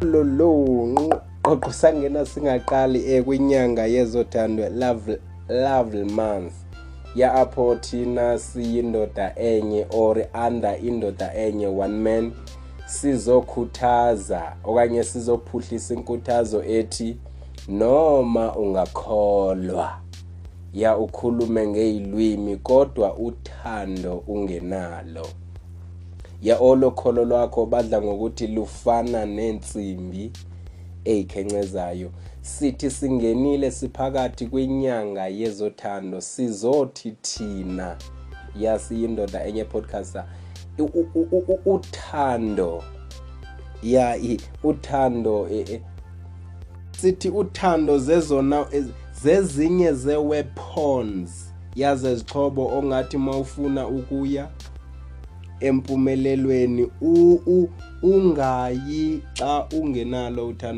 Lolo qoqo sangena singaqali kwinyanga yezothando, love month ya, apho thina siyindoda enye or under indoda enye, one man, sizokhuthaza okanye sizophuhlisa inkuthazo ethi noma ungakholwa ya, ukhulume ngezilwimi, kodwa uthando ungenalo, ya, olo kholo lwakho badla ngokuthi lufana nensimbi eyikhencezayo. Sithi singenile, siphakathi kwinyanga yezothando, sizothi thina yasiyindoda enye podcaster, uthando ya, uthando, sithi uthando zezona zezinye ze-weapons yaze zixhobo ongathi mawufuna ukuya empumelelweni ungayi xa ungenalo uthando.